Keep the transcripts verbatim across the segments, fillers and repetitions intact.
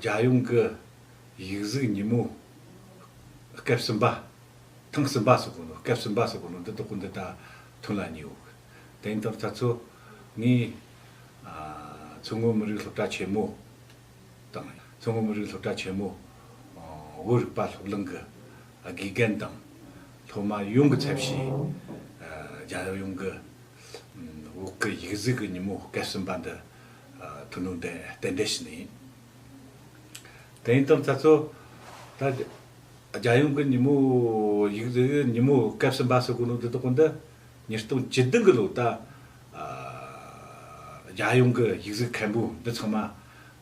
རྒྱལ་ཡོངས་ཀྱི་ཡིག་གཟུགས་ཉིན་མོ་སྐབས་གསུམ་པ། ཐེངས་གསུམ་པ་ཟེར་གོ་ནོ། སྐབས་གསུམ་པ་ཟེར་གོ་ནོ་འདི་དག་གོ་འདི་ད་ཐོན་ལ་ཉེ་བོ། དེ་ཡིན་དུས་ད་ཚོ་ངས་ཨ་མཚོ་སྔོན་མི་རིགས་སློབ་གྲྭ་ཆེན་མོ་དང་། མཚོ་སྔོན་མི་རིགས་སློབ་གྲྭ་ཆེན་མོ་ཨ་བོད་རིག་པ་སློབ་གླིང་གི་དགེ་རྒན་དང་སློབ་མ་ཡོངས་ཀྱི་ཚབ་བྱས། ཨ་རྒྱལ་ཡོངས་ཀྱི་ཨ་བོད་ཀྱི་ཡིག་གཟུགས་ཀྱི་ཉིན་མོ་སྐབས་གསུམ་པ་འདི་ཨ་ཐོན་ནོ་འདི་རྟེན་འབྲེལ་ཞུ་ནི་ཡིན། དེ་ཡིན་དུས་ད་ཚོ་ད་རྒྱལ་ཡོངས་ཀྱི་ཉིན་མོ་ཡིག་གཟུགས་ཉིན་མོ་སྐབས་གསུམ་པ་ཟེར་གོ་ནོ་འདི་དག་གོ་འདི་ཉིས་སྟོང་བཅུ་བདུན་གྱི་ལོ་ད་ཨ་རྒྱལ་ཡོངས་ཀྱི་ཡིག་གཟུགས་མཁན་པོ་འདི་ཚང་མ་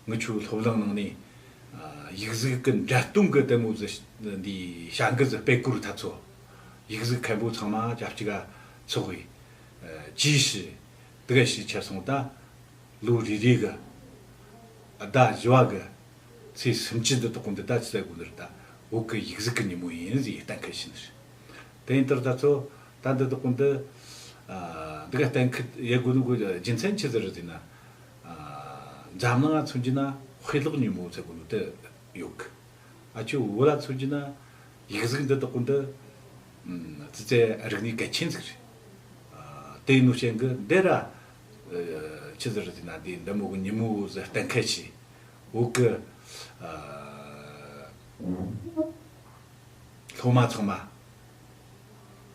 ངི་ཆོའི་སློབ་གླིང་ནང་ནས་ཨ་ཡིག་གཟུགས་ཀྱི་འགྲེམས་སྟོན་གྱི་ལྟད་མོ་ཟིག་འདི་བྱ་འགུལ་ཟིག་སྤེལ་སྐོར། ད་ཚོ་ཡིག་གཟུགས་མཁན་པོ་ཚང་མ་ཆབས་ཅིག་ག་ཚོགས་བྱས་ཨ་ཅི་ཞིག་དེ་ག་ཞིག་ཆ་སོང་ད། ལོ་རེ་རེ་གི་ཟླ་བཞི་བ་གི་ཚེས་སུམ་ཅུ་འདི་དག་གོ་འདི་ད་ཅི་ཟེར་གོ་ནི་རེད། ད་བོད་ཀྱི་ཡིག་གཟུགས་ཀྱི་ཉིན་མོ་ཡིན་ཟེར་གཏན་འཁེལ་བྱས་ནི་རེད། དེ་ཡིན་དུས་ད་ཚོ་ད་འདི་དག་གོ་འདི་ཨ་འདི་ག་གཏན་འཁེལ་ཡེད་དགོས་ནི་གི་རྒྱུ་མཚན་ཆི་ཟིག་རེད་ཟེར་ན། ཨ་འཛམ་གླིང་ང་མཚོན་རྒྱུ་ན་དཔེ་ཀློག་ཉིན་མོ་ཟེར་གོ་ནི་དེ་ཡོད་གི། ཨ་ཆོ་བོད་ལ་མཚོན་རྒྱུ་ན་ཡིག་གཟུགས་འདི་དག་གོ་འདི་ཨམ་ཙི་ཙི་རིག་གནས་གལ་ཆེན་ཟིག་རེད། ཨ་དེ་ཡིན་ནོ་ཅན་གི་འདི་ར་ཨ་ཆི་ཟིག་རེད་ཟེར་ན། འདི་འདི་མོ་གི་ཉིན་མོ་ཟིག་གཏན་འཁེལ་བྱས། བོད་གི་ཨ་སློབ་མ་ཚང་མ་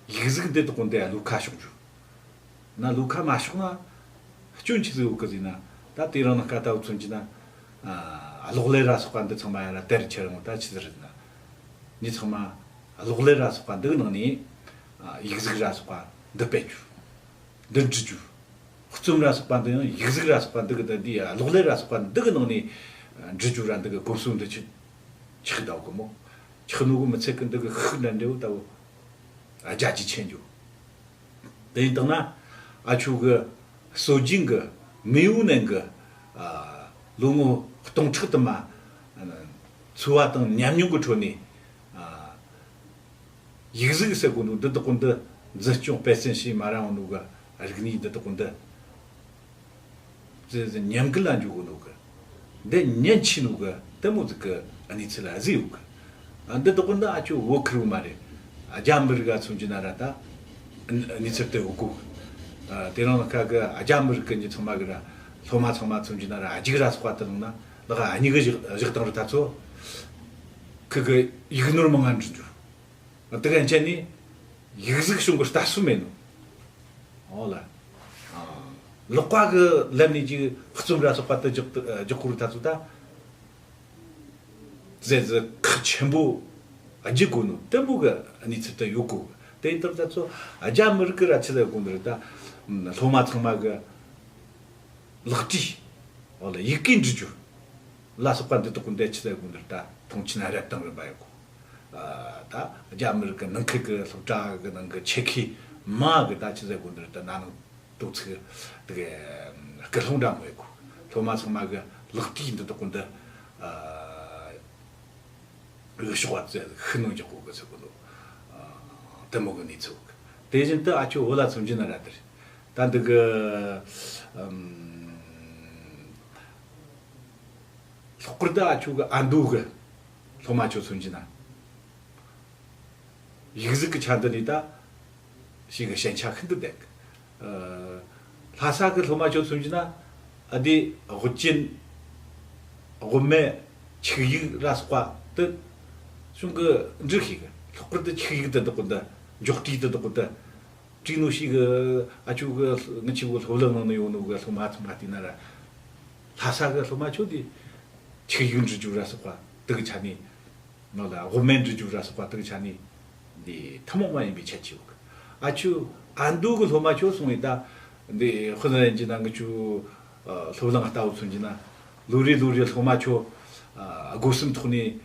ཡིག་གཟུགས་འདི་དག་གོ་འདི་བློ་ཁ་ཕྱོགས་རྒྱུ། ན་བློ་ཁ་མ་ཕྱོགས་ན་སྐྱོན་ཆི་ཟིག་ཡོད་གི་ཟེར་ན། ད་དེ་རིང་ནངས་ཀ་ལྟ་བུ་མཚོན་རྒྱུ་ན་ཨ་གློག་ཀླད་ར་སོགས་པ་འདི་ཚང་མ་ཡར་ར་དར་ཁྱེར་འོང་། ད་ཆི་ཟིག་རེད་ཟེར་ན། མི་ཚང་མ་གློག་ཀླད་ར་སོགས་པ་འདི་གི་ནང་ནས་ཨ་ཡིག་གཟུགས་ར་སོགས་པ་འདི་སྤེལ་རྒྱུ། འདི་འབྲི་རྒྱུ། རྩོམ་ར་སོགས་པ་འདི་ཡང་ཡིག་གཟུགས་ར་སོགས་པ་འདི་གི་འདི་འདི་གློག་ཀླད་ར་སོགས་པ་འདི་གི་ནང་ནས་འབྲི་རྒྱུ་ར་འདི་གི་གོམས་སྲོལ་འདི་ཆགས་ཆགས་འདུག་གི་མོ། ཆགས་ནོ་གི་མི་ཚད་གི་འདི་གི་ཤུགས་འདྲ་འདྲ་བོ་ལྟ་བུ་རྒྱ་ཇེ་ཆེར་འགྲོ། དེ་ཡིན་དང་ན་ཨ་ཆོ་གི་སྲོལ་རྒྱུན་གི་མེས་པོའི་ནང་གི་ཨ་ལོ་ངོ་སྟོང་ཕྲག་དུ་མ་འཚོ་བ་དང་ཉམས་མྱོང་གི་ཁྲོད་ནས་ཨ་ཡིག་གཟུགས་ཟེར་གོ་ནོ་འདི་དག་གོ་འདི་འཛིན་སྐྱོང་སྤེལ་གསུམ་བྱས་མ་ར་འོང་ནོ་གི་རིག་གནས་འདི་དག་གོ་འདི་ཟེར་ཟེར་ཉམས་རྒུད་ལ་འཇུག་གོ་ནོ་གི། འདི་ཉེན་ཆེ་ནོ་གི་ལྟད་མོ་ཟིག་གི་གནས་ཚུལ་ལ་གཟིགས་ཡོད་གི། ཨ་འདི་དག་གོ་འདི་ཨ་ཆོ་བོད་ཁུར་བོ་མ་རེད། རྒྱ་མི་རིགས་ག་མཚོན་རྒྱུ་ན་ར་ད་གནས་ཚུལ་དེ་ཡོད་གོ་གི། ཨ་དེ་རིང་ཁ་གི་རྒྱ་མི་རིགས་གི་མྱི་ཚང་མ་གི་ར་སློབ་མ་ཚང་མ་མཚོན་རྒྱུ་ན་ར་རྒྱུགས་ར་སོགས་པ་དེ་ལོང་ན་ལག་གཉིས་གི་བཞག་བཞག་བཏང་ར། ད་ཚོ་ཁི་གི་ཡིག་ནོར་མང་ང་འབྲི་རྒྱུ། དེ་ག་འཆད་ནས་ཡིག་གཟུགས་བྱུང་གི་ལྟ་སྲོལ་མེད་ནོ། འོ་ལ། ཨ་ལག་པ་གི་ལམ་ནས་ཅིག་རྩོམ་ར་སོགས་པ་དེ་རྒྱག་རྒྱག་ཁུར་ད་ཚོ་ད། ཟེར་ཟེར་ཁག་ཆེན་པོ་བརྒྱུད་དགོས་ནོ་དེ་མོ་གི་གནས་ཚུལ་དེ་ཡོད་གོ། དེ་ཡིན་དུས་ད་ཚོ་རྒྱ་མི་རིགས་གི་ར་ཆི་ཟེར་གོ་འདི་རེད། ད་སློབ་མ་ཚང་མ་གི་ལག་བྲིས། འོ་ལ་ཡི་གེ་འབྲི་རྒྱུ་ལ་སོགས་པ་འདི་དག་གི་འདི་ཆི་ཟེར་གོ་འདི་རེད། ད་མཐོང་ཆེན་རབ་དང་རིམ་པ་ཡོད་གོ། ཨ་ད་རྒྱ་མི་རིགས་ཀྱི་ནང་ཁུལ་གྱི་སློབ་གྲྭ་གི་ནང་གི་ཆེད་མཁས་མང་གི་ད་ཆི་ཟེར་གོ་འདི་རེད། ད་ན་ནིང་དོ་ཚིགས་དེ་གི་སྐུལ་སློང་འདྲ་མོ་ཡོད་གོ། སློབ་མ་ཚང་མ་གི་ལག་བྲིས་འདི་དག་གི་འདི་ཨ་གི་ཤོག་བ་ཚོས་ཤུགས་སྣོན་རྒྱག་གོ་གི་ཟེར་གོ་འདུག། ཨ་དེ་མོ་གི་གནས་ཚུལ་གི། དེ་བཞིན་དུ་ཨ་ཆོ་བོད་ལ་མཚོན་རྒྱུ་ན་ར་དེ་རེད། ད་འདི་གི་ཨམ་ལྷག་པར་དུ་ཨ་ཆོ་གི་ཨ་མདོ་གི་སློབ་མ་ཆོ་མཚོན་རྒྱུ་ན། ཡིག་གཟུགས་ཀྱི་ཆ་འདི་ནས་ད་ཞིག་གི་ཞན་ཆ་ཤིན་ཏུ་ལྡན་གི། ཨ་ལྷ་ས་གི་སློབ་མ་ཆོ་མཚོན་རྒྱུ་ན་ཨ་དེ་དབུ་ཅན་དབུ་མེད་ཆིག་ཡིག་ར་སོགས་པ་དེ་གཞུང་གི་འབྲི་ཤེས་གི། ལྷག་པར་དུ་ཆིག་ཡིག་དེ་དག་གི་འདི་མགྱོགས་བྲིས་དེ་དག་གི་འདི་བྲིས་ནོ་ཞིག་གི། ཨ་ཆོ་གི་ངི་ཆོ་གི་སློབ་གླིང་ནང་ནས་ཡོང་ནོ་གི་སློབ་མ་ཚང་མ་བལྟས་ན་ར་ལྷ་ས་གི་སློབ་མ་ཆོ་དེ་ཆིག་ཡིག་འབྲི་རྒྱུ་ར་སོགས་པ་དེ་གི་ཆ་ནས། ནོ་ལ་དབུ་མེད་འབྲི་རྒྱུ་ར་སོགས་པ་དེ་གི་ཆ་ནས་འདི་ཐུན་མོང་མ་ཡིན་པའི་ཁྱད་ཆོས་ཡོད་གི། ཨ་ཆོ་ཨ་མདོ་གི་སློབ་མ་ཆོ་སོང་བས་ད་འདི་ཧུན་རན་གྱི་ནང་གི་ཆོ་ཨ་སློབ་གླིང་ལྟ་བུ་མཚོན་གྱི་ན་ལོ་རེ་ལོ་རེ་སློབ་མ་ཆོ་ཨ་སྒོ་གསུམ་ཐོག་ནས་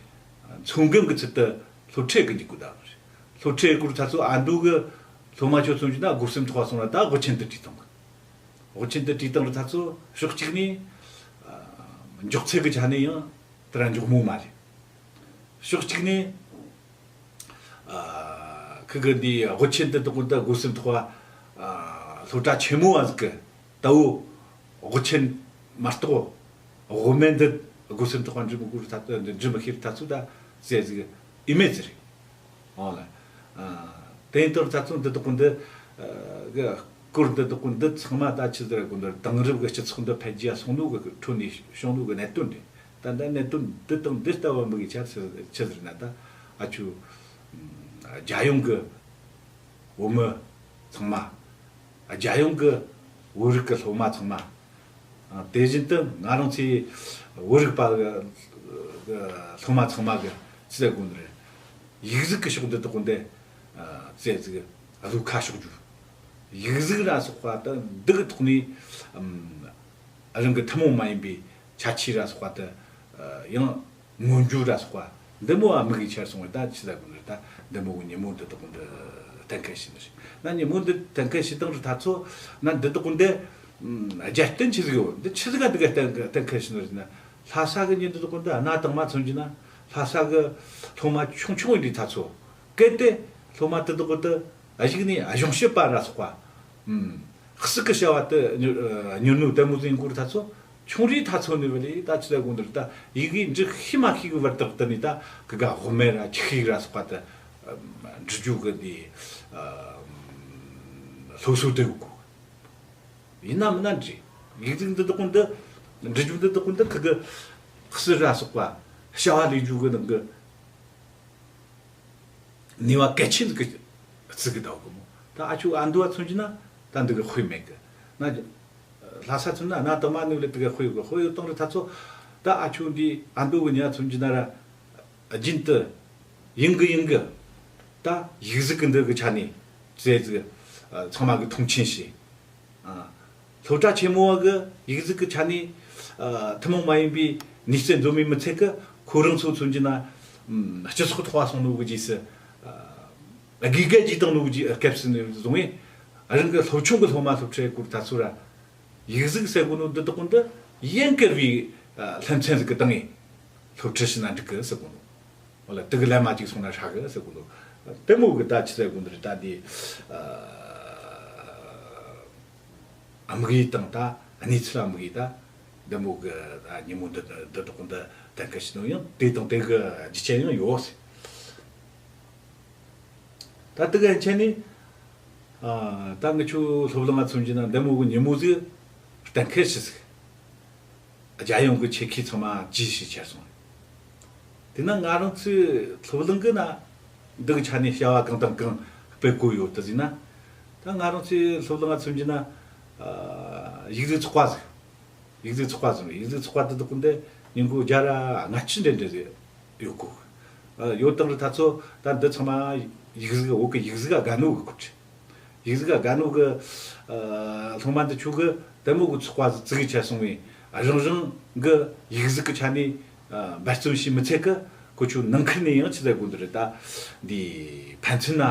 ཚོང་འགན་གི་ཚུལ་དུ་སློབ་ཁྲིད་གི་འཇུག་གི་ད་སློབ་ཁྲིད་སྐོར་ད་ཚོ་ཨ་མདོ་གི་སློབ་མ་ཆོ་མཚོན་གྱི་ན་སྒོ་གསུམ་ཐོག་སོང་ལ་ད་དབུ་ཆེན་དུ་བྲིས་བཏང་གི། དབུ་ཆེན་དུ་བྲིས་བཏང་གི་ད་ཚོ་ཕྱོགས་གཅིག་ནས་ཨ་མགྱོགས་ཚད་གི་ཆ་ནས་ཡང་དེ་ར་མགྱོགས་མོ་མ་རེད། ཕྱོགས་གཅིག་ནས་ཨ་ཁི་གི་འདི་དབུ་ཆེན་དེ་དག་ད་སྒོ་གསུམ་ཐོག་ཨ་སློབ་གྲྭ་ཆེན་མོ་བ་ཟིག་གི་ད་བོ་དབུ་ཆེན་མ་གཏོགས་དབུ་མེད་འདི་ སྒོ་སེམས་ཐོག་ཁ་འབྲི་མི་དགོས་རུ་ཐ་འབྲི་མི་ཤེས་རུ་ཐ་ཚོ་ད་ཟེ་ཟིག་ཨི་མེ་ཟི་རེད། ཨོ་ལ། ཨ། དེ་ཡིན་དུས་ད་ཚོ་འདི་དག་གི་འདི། ཨ། གི་སྐོར་འདི་དག་གི་འདི་ཚང་མ་ད་ཆི་ཟེར་གོ་འདི་དེང་རབས་ཀྱི་སྤྱི་ཚོགས་འདི་འཕེལ་རྒྱས་སོང་ནོ་གི་ཁྲོད་ནས་བྱུང་ནོ་གི་གནད་དོན་རེད། ད་འདི་གནད་དོན་འདི་དང་འདི་ལྟ་བུ་མི་གི་ཆ་ཆི་ཆི་ཟེར་ན་ད་ཨ་ཆུ། རྒྱལ་ཡོངས་ཀྱི་བོད་མི་ཚང་མ། རྒྱལ་ཡོངས་ཀྱི་བོད་རིགས་ཀྱི་སློབ་མ་ཚང་མ། ཨ། དེ་བཞིན་དུ་ང་རང་ཚོའི་བོད་རིག་པ་གི་སློབ་མ་ཚང་མ་གི་ཚེ་དགོངས་རེད། ཡིག་གཟུགས་ཀྱི་ཕྱོགས་འདི་དག་འདི་ཚེ་ཟིག་བློ་ཁ་ཕྱོགས་རྒྱུ། ཡིག་གཟུགས་ར་སོགས་པ་དང་འདི་གི་ཐོག་ནས་རང་གི་ཐུན་མོང་མ་ཡིན་པའི་ཁྱད་ཆོས་ར་སོགས་པ་དེ་ཡང་མངོན་འགྱུར་ར་སོགས་པ་འདི་མོ་བ་མི་གི་ཆེར་སོང་བས་ད་ཆི་ཟེར་དགོས་ནི་ད་འདི་མོ་གི་ཉིན་མོ་འདི་དག་འདི་གཏན་འཁེལ་བྱས་ནི་རེད། ན་ཉིན་མོ་འདི་གཏན་འཁེལ་བྱས་དང་རི་ད་ཚོ་ན་འདི་དག་འདི་རྒྱལ་བསྟན་ཆི་ཟིག་ཡོད་འདི་ཆི་ཟིག་ག་འདི་ག་གཏན་གཏན་འཁེལ་བྱས་ནི་རེད་ན། ལྷ་ས་གི་ཉིན་འདི་དག་འདི་གནའ་དང་མ་མཚོན་གྱི་ན་ལྷ་ས་གི་སློབ་མ་ཆུང་ཆུང་འདི་ད་ཚོ་གལ་ཏེ་སློབ་མ་འདི་དག་འདི་གཞུག་ནས་གཞུང་ཞབས་པ་ར་སོགས་པ། ཨུམ། སྲིད་གི་བྱ་བ་དེ་མྱུར་མྱུར་ནུ་ལྟད་མོ་ཟིན་གོ་རི་ད་ཚོ་ཆུང་རིས་ད་ཚོ་ནི་བ་ལི་ད་ཆི་ལ་གོ་འདིར་ད་ཡི་གེ་འབྲི་ཤི་མ་ཤི་གི་བར་དག་ཏུ་ནི་ད་གི་ག་དབུ་མེད་ར་ཆི་ཤིག་ར་སོགས་པ་དེ་འབྲི་རྒྱུ་གི་འདི་སློབ་གསོ་དེ་གོ། ཡིན་ན་མིན་ན་འདྲི་ཡིག་གཟུགས་འདི་དག་འདི་འབྲི་རྒྱུ་འདི་དག་འདི་གི་གི་སྲིད་ར་སོགས་པ་བྱ་བ་ལས་རྒྱུ་གི་ནང་གི་ནུས་པ་གལ་ཆེན་ཟིག་གི་ཟིག་གི་ཟླ་གི་མོ། ད་ཨ་ཆུ་ཨ་འདུ་བ་མཚོན་གྱི་ན་ད་འདི་གི་དཔེ་མེད་གི། ན་ལྷ་ས་མཚོན་ན་ན་དུ་མ་ནུ་ལི་དི་གི་དཔེ་གི་དཔེ་ཡོད་དང་རི་ད་ཚོ། ད་ཨ་ཆུ་འདི་ཨ་འདུ་གི་ཉ་མཚོན་གྱི་ན་ར་རྒྱུན་དུ་ཡིན་གི་ཡིན་གི། ད་ཡིག་གཟུགས་གི་འདི་གི་ཆ་ནས་ཟེ་ཟིག་ཚང་མ་གི་མཐོང་ཆེན་བྱས། ཨ། སློབ་གྲྭ་ཆེན་མོ་བ་གི་ཡིག་གཟུགས་ཀྱི་ཆ་ནས། ཨ། ཐུན་མོང་མ་ཡིན་པའི་ནུས་རྩལ་འཛོམས་མི་མི་ཚད་ཀི་ཁོ་རང་ཚོ་མཚོན་གྱི་ན། ཨམ། སྤྱི་ཚོགས་ཐོག་བ་སོང་ནོ་གི་རྗེས་སུ། ཨ། དགེ་རྒན་གྱིས་བཏང་ནོ་གི་སྐབས་སུ་ནས་བཟུང་བས། རང་གི་སློབ་ཆུང་གི་སློབ་མ་སློབ་ཁྲིད་སྐོར་ད་ཚོ་ར། ཡིག་གཟུགས་ཟེར་གོ་ནོ་འདི་དག་འདི་ཡན་གར་བའི་ལྷན་ཚན་ཟིག་གི་སྟེང་ནས་སློབ་ཁྲིད་ཞུ་ན་འགྲིག་གི་ཟེར་གོ་ནོ། འོ་ལ་དེ་གི་ལན་མ་གཅིག་སོང་ན་ཧྲ་གི་ཟེར་གོ་ནོ། དེ་མོ་གི་ད་ཆི་ཟེར་གོ་ནོ་རེད་ད་འདི། ཨ། དམིགས་ཡུལ་དང་ད་གནས་ཚུལ་དམིགས་ཡུལ་ད་འདི་མོ་གི་ད་ཉིན་མོ་འདི་འདི་དག་འདི་གཏན་འཁེལ་ཞུ་ནོ་ཡང་དེ་དང་དེ་གི་རྒྱུ་རྐྱེན་ཡང་ཡོད་ཟེར། ད་དེ་ག་ཡན་ཆད་ནི། ཨ། ད་ངི་ཆོ་སློབ་གླིང་ང་མཚོན་གྱི་ན་འདི་མོ་གི་ཉིན་མོ་ཟིག་གཏན་འཁེལ་ཞུ་ཟིག་རྒྱལ་ཡོངས་ཀྱི་ཆེད་མཁས་ཚང་མ་རྗེས་ཤིག་ཁྱེར་སོང་། དེ་ན་ང་རང་ཚོའི་སློབ་གླིང་གི་ན་འདི་གི་ཆ་ནས་བྱ་བ་གང་དང་གང་སྤེལ་དགོས་ཡོད་དུ་ཟིན་ན། ད་ང་རང་ཚོའི་སློབ་གླིང་ང་མཚོན་གྱི་ན། ཨ། ཡིག་གཟུགས་ཚོགས་པ་ཟིག་ཡིག་གཟུགས་ཚོགས་པ་ཟིག་ཡིག་གཟུགས་ཚོགས་པ་འདི་དག་འདི་ཉིན་གུང་བརྒྱ་ར་ལྔ་བཅུ་འདྲ་འདྲ་ཟིག་ཡོད་གོ། ཨ། ཡོད་དང་རི་ད་ཚོ་ད་འདི་ཚང་མ་ཡིག་གཟུགས་འོག་གི་ཡིག་གཟུགས་དགའ་ནོ་གི་སྐོར་གྱི། ཡིག་གཟུགས་དགའ་ནོ་གི། ཨ། སློབ་མ་འདི་ཆོ་གི་དེ་མོ་གི་ཚོགས་པ་ཟིག་བཙུགས་ཆ་སོང་བས་རང་རང་གི་ཡིག་གཟུགས་ཀྱི་ཆ་ནས། ཨ། འབད་བརྩོན་བྱས་མི་ཚད་གི་ཁོ་ཆོ་ནང་ཁུལ་ནས་ཡང་ཆི་ཟེར་དགོས་འདི་རེད་ད། འདི་ཕན་ཚུན་ན་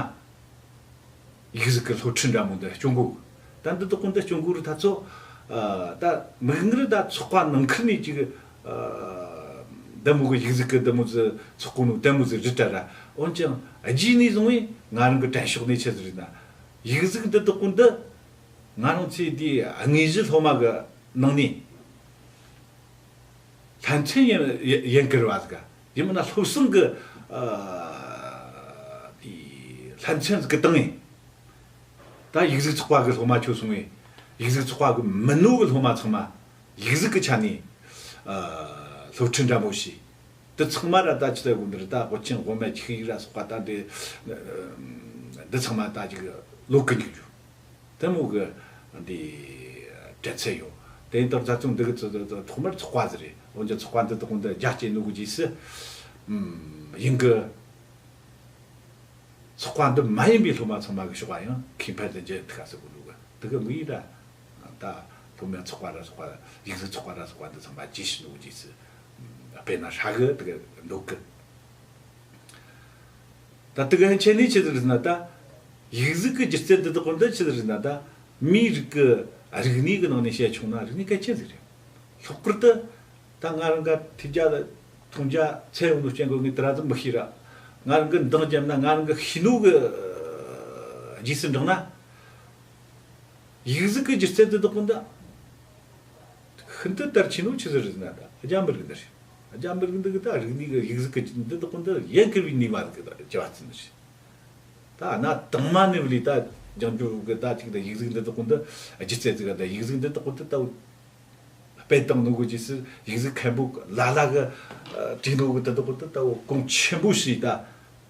ཡིག་གཟུགས་ཀྱི་སློབ་ཁྲིད་འདྲ་མོ་འདི་སྐྱོང་དགོས། ད་འདི་དག་གོ་འདི་སྐྱོང་དགོས་རི་ད་ཚོ། ཨ། ད་མིག་སྔར་ད་ཚོགས་པ་ནང་ཁུལ་ནས་ཅིག་ཨ། འདི་མོ་གི་ཡིག་གཟུགས་ཀྱི་འདི་མོ་ཟིག་ཚོགས་གོ་ནོ་དེ་མོ་ཟིག་རི་ད་ར་འོན་ཀྱང་རྗེས་ནས་བཟུང་བས་ང་རང་གི་དྲན་ཕྱོགས་ནས་ཆི་ཟིག་རེད་ན། ཡིག་གཟུགས་འདི་དག་གོ་འདི་ང་རང་ཚོའི་འདི་དངོས་གཞི་སློབ་མ་གི་ནང་ནས། ལྷན་ཚན་ཡན་ཡན་ཡན་གར་བ་ཟིག་ཡིན་མིན་ན་སློབ་གསེང་གི། ཨ། དེ་ལྷན་ཚན་ཟིག་གི་སྟེང་ནས་ད་ཡིག་གཟུགས་ཚོགས་པ་གི་སློབ་མ་ཆོ་སོང་བས་ཡིག་གཟུགས་ཚོགས་པ་གི་མི་ནོ་གི་སློབ་མ་ཚང་མ་ཡིག་གཟུགས་གི་ཆ་ནས། ཨ། སློབ་ཁྲིད་འདྲ་མོ་བྱས། དེ་ཚང་མ་ར་ད་ཅི་ལྟ་བུ་འདིར་ད་དབུ་ཅན་དབུ་མེད་ཆིག་ཡིག་ར་སོགས་པ་ད་འདི་འདི་ཚང་མ་ད་ཅིག་ལོག་གི་འཇུག་རྒྱུ། དེ་མོ་གི་འདི་གྲལ་ཚད་ཡོད། དེ་ཡིན་དུས་རྩ་ཚང་འདི་གི་ཚོ་ཚོ་ཐོག་མར་ཚོགས་པ་ཟིག་རེད། འོན་ཀྱང་ཚོགས་པ་འདི་དག་འདི་རྒྱ་སྐྱེད་ནོ་གི་རྗེས་སུ། ཨམ། ཡིན་གི། ཚོགས་པ་འདི་མ་ཡིན་པའི་སློབ་མ་ཚང་མ་གི་ཕྱོགས་ཡང་ཁེ་ཕན་དུ་འཇལ་ཐུབ་ཁ་ཟེར་གོ་ནོ་གི་དེ་གི་དམིགས་ཡུལ་ར། ད་སློབ་མའི་ཚོགས་པ་ར་ཚོགས་པ་ཡིག་གཟུགས་ཚོགས་པ་ར་ཚོགས་པ་འདི་ཚང་མ་རྗེས་སུ་ནོ་གི་རྗེས་སུ། དཔེར་ན་ཧྲ་གི་དེ་གི་འདུག་གི། ད་དེ་ག་ཡན་ཆད་ནས་ཆི་ཟིག་རེད་ན་ད། ཡིག་གཟུགས་ཀྱི་སྒྱུ་རྩལ་འདི་དག་གོ་འདི་ཆི་ཟིག་རེད་ན་ད། མིའི་རིགས་ཀྱི་རིག་གནས་ཀྱི་ནང་ནས་བཤད་ཆོག་ན་རིག་གནས་གལ་ཆེན་ཟིག་རེད། ལྷག་པར་དུ་ད་ང་རང་ག་ཐེབས་རྒྱ་མཐོང་རྒྱ་ཚད་ཡོང་ནོ་སྐྱེན་གོ་ངས་དེ་ར་ཙམ་མི་ཤེས་ར། ང་རང་གི་འདང་བརྒྱབ་ན་ང་རང་གི་ཤེས་ནོ་གི་རྗེས་སུ་འབྲངས་ན། ཡིག་གཟུགས་ཀྱི་སྒྱུ་རྩལ་འདི་དག་གོ་འདི། ཤིན་ཏུ་དར་ཆེ་ནོ་ཆི་ཟིག་རེད་ན་ད་རྒྱ་མི་རིགས་འདི་རེད། རྒྱ་མི་རིགས་འདི་གི་ད་རིག་གནས་གི་ཡིག་གཟུགས་གི་འདི་དག་གོ་འདི་ཡན་གར་བའི་ནུས་པ་གི་ད་ཅི་བ་ཚིན་ཞིག་ད་ན་དང་མ་ནི་བ་ལི་ད་ལྗང་ཇོ་གི་ད་ཅིག་ད་ཡིག་གཟུགས་འདི་དག་གོ་འདི་སྒྱུ་རྩལ་ཟིག་ད་ཡིག་གཟུགས་འདི་དག་གོ་འདི་ད་སྤེལ་བཏང་ནོ་གི་རྗེས་སུ་ཡིག་གཟུགས་མཁན་པོ་ལ་ལ་གི་བྲིས་ནོ་གི་ད་དག་གོ་འདི་ད་གོང་ཆེན་པོ་ཞིག་ད་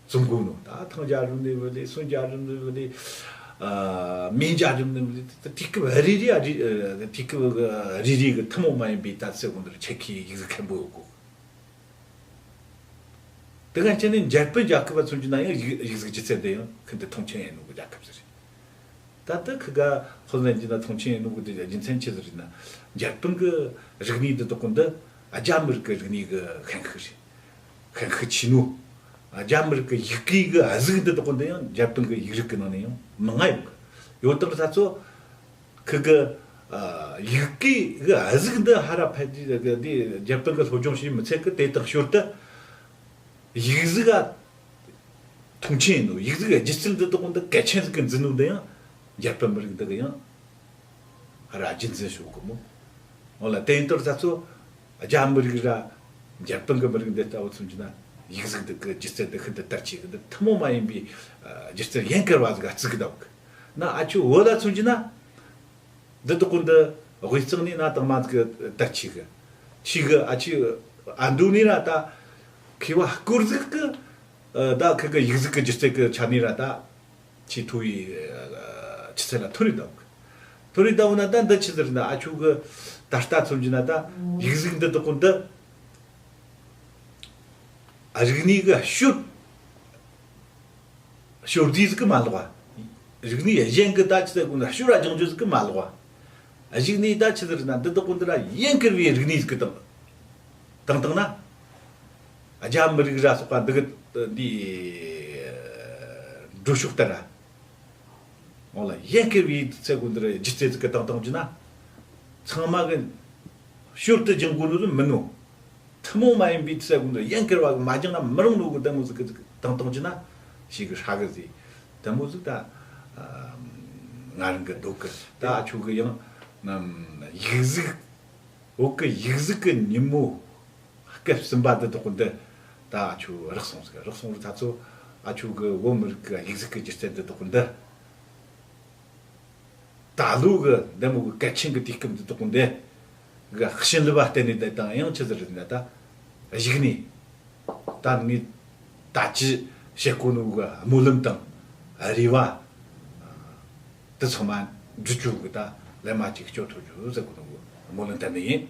བཙོང་དགོས་ནོ། ད་ཐང་རྒྱ་རིམ་ནི་བ་ལི་སུན་རྒྱ་རིམ་ནི་བ་ལི་མིན་རྒྱ་རིམ་ནི་བ་ལི་ད་དུས་སྐབས་རེ་རེ་ཨ་རེ་དུས་སྐབས་རེ་རེ་གི་ཐུན་མོང་མ་ཡིན་པའི་ད་ཚེ་གོ་འདི་ཆེད་ཁའི་ཡིག་གཟུགས་མཁན་པོ་ཡོད་གོ། དེ་ག་ཅི་ནས་འཇར་པན་རྒྱལ་ཁབ་བ་མཚོན་རྒྱུ་ན་ཡང་ཡིག་ཡིག་གཟུགས་སྒྱུ་རྩལ་འདི་ཡང་ཤིན་ཏུ་མཐོང་ཆེན་ཡིན་ནོ་གི་རྒྱལ་ཁབ་ཟེར། ད་ལྟ་ཁི་ག་ཧོ་ལན་གྱི་ན་མཐོང་ཆེན་ཡིན་ནོ་གི་དེ་རྒྱུ་མཚན་ཆི་ཟིག་རེད་ན། འཇར་པན་གི་རིག་གནས་འདི་དག་གོ་འདི་རྒྱ་མི་རིགས་ཀྱི་རིག་གནས་གི་ཤན་ཤུགས་རེད། ཤན་ཤུགས་ཆེ་ནོ། རྒྱ་མི་རིགས་ཀྱི་ཡི་གེ་གི་གཟུགས་འདི་དག་གོ་འདི་ཡང་འཇར་པན་གི་ཡིག་རིགས་ཀྱི་ནང་ནས་ཡང་མང་ང་ཡོད་གི། ཡོད་དང་ད་ཚོ། ཁི་གི་ཨ་ཡི་གེ་གི་གཟུགས་འདི་ཧ་ར་ཕལ་ཆེར་འདི་རྒྱ་དཔོན་གི་སློབ་སྦྱོང་བྱས་མི་ཚད་གི་དེ་དང་ཞོར་དུ་ཡིག་གཟུགས་ཨ་མཐོང་ཆེན་ཡིན་ནོ། ཡིག་གཟུགས་སྒྱུ་རྩལ་འདི་དག་འདི་གལ་ཆེན་ཟིག་གི་འཛིན་ནོ་འདི་ཡང་རྒྱ་དཔོན་མི་རིགས་འདི་གི་ཡང་ཧ་ར་རྒྱུན་འཛིན་ཞུ་གི་མོ། འོ་ལ་དེ་ཡིན་དོར་ད་ཚོ་རྒྱ་མི་རིགས་ར་རྒྱ་དཔོན་གི་མི་རིགས་འདི་ལྟ་བུ་མཚོན་གྱི་ན་ཡིག་གཟུགས་འདི་གི་སྒྱུ་རྩལ་འདི་ཤིན་ཏུ་དར་ཆེ་གི། འདི་ཐུན་མོང་མ་ཡིན་པའི་ཨ་སྒྱུ་རྩལ་ཡན་གར་བ་ཟིག་ག་བརྩི་གི་འདུག་གི། ན་ཨ་ཆུ་བོད་ལ་མཚོན་གྱི་ན། འདི་དག་གོ་འདི་དབུས་གཙང་ནས་ན་དང་མ་གི་དར་ཆེ་གི། ཆེ་གི་ཨ་ཆུ་ཨ་འདུ་ནི་ར་ད་མཁས་པ་སྐོར་ཟིག་གི་ད་ཁི་གི་ཡིག་གཟུགས་གི་སྒྱུ་རྩལ་གི་ཆ་ནས་ར་ད་ཆེས་མཐོ་བའི་ཆུ་ཚད་ལ་མཐོ་རིས་ལྟ་བུ། མཐོ་རིས་ལྟ་བུ་ན་ད་འདི་ཆི་ཟེར་ན་ཨ་ཆུ་གི་ད་ལྟ་མཚོན་གྱི་ན་ད་ཡིག་གཟུགས་འདི་དག་གོ་འདི་རིག་གནས་གི་ཤུལ། ཞོར་དུས་ཟིག་གི་མ་ལོག་པ། རིག་གནས་གཞན་གི་ད་ཆི་ཟེར་དགོས་ན་ཞོར་ར་སྦྱང་རྒྱུ་ཟིག་གི་མ་ལོག་པ། གཞུག་ནས་ད་ཆི་ཟེར་ན་འདི་དག་གོ་འདི་ར་ཡན་གར་བའི་རིག་གནས་ཟིག་གི་དང་དང་བཏང་ན། རྒྱ་མི་རིགས་ར་སོགས་པ་འདི་གི་འདི་འགྲོ་ཕྱོགས་ལྟར་ར། འོ་ལ་ཡན་གར་བའི་ཚེ་གོ་འདི་ར་སྒྱུ་རྩལ་ཟིག་གི་དང་བཏང་རྒྱུ་ན། ཚང་མ་གི་ཞོར་དུ་སྦྱང་དགོས་ནོ་ཟིག་མིན་ནོ། ཐུན་མོང་མ་ཡིན་པའི་ཚེ་གོ་འདི་ཡན་གར་བ་གི་མ་སྦྱངས་ན་མི་རུང་ནོ་གི་ལྡེ་མོ་ཟིག་གི་དང་བཏང་རྒྱུ་ན་ཞེ་གི་ཧྲ་གི་ཟེར། ལྡེ་མོ་ཟིག་ད་ང་རང་གི་འདོད་གི། ད་ཨ་ཆུ་གི་ཡང་ཡིག་གཟུགས་བོད་གི་ཡིག་གཟུགས་གི་ཉིན་མོ་སྐབས་གསུམ་པ་འདི་དག་གི་འདི་ད་ཨ་ཆུ་རག་སོང་ཟིག་རག་སོང་རི་ད་ཚོ་ཨ་ཆུ་གི་བོད་མི་རིགས་གི་ཡིག་གཟུགས་གི་སྒྱུ་རྩལ་འདི་དག་གི་འདི། ད་ལོ་གི་འདི་མོ་གི་གལ་ཆེན་གི་དུས་སྐབས་འདི་དག་གི་འདི་གི་བྱིན་རླབས་བརྟེན་ནས་བསྡད་དང་ཡང་ཆི་ཟིག་རེད་ན་ད་གཞུག་ནས་ད་ངས་ད་ཅི་བྱེད་དགོས་ནོ་གི་སྨོན་ལམ་དང་རེ་བ་འདི་ཚང་མ་འགྲུབ་རྒྱུ་གི་ད་ལན་མ་ཅིག་སྐྱོར་ཐུབ་རྒྱུ་ཟེར་དགོས་ནོ་གི་སྨོན་ལམ་བཏབ་ནི་ཡིན།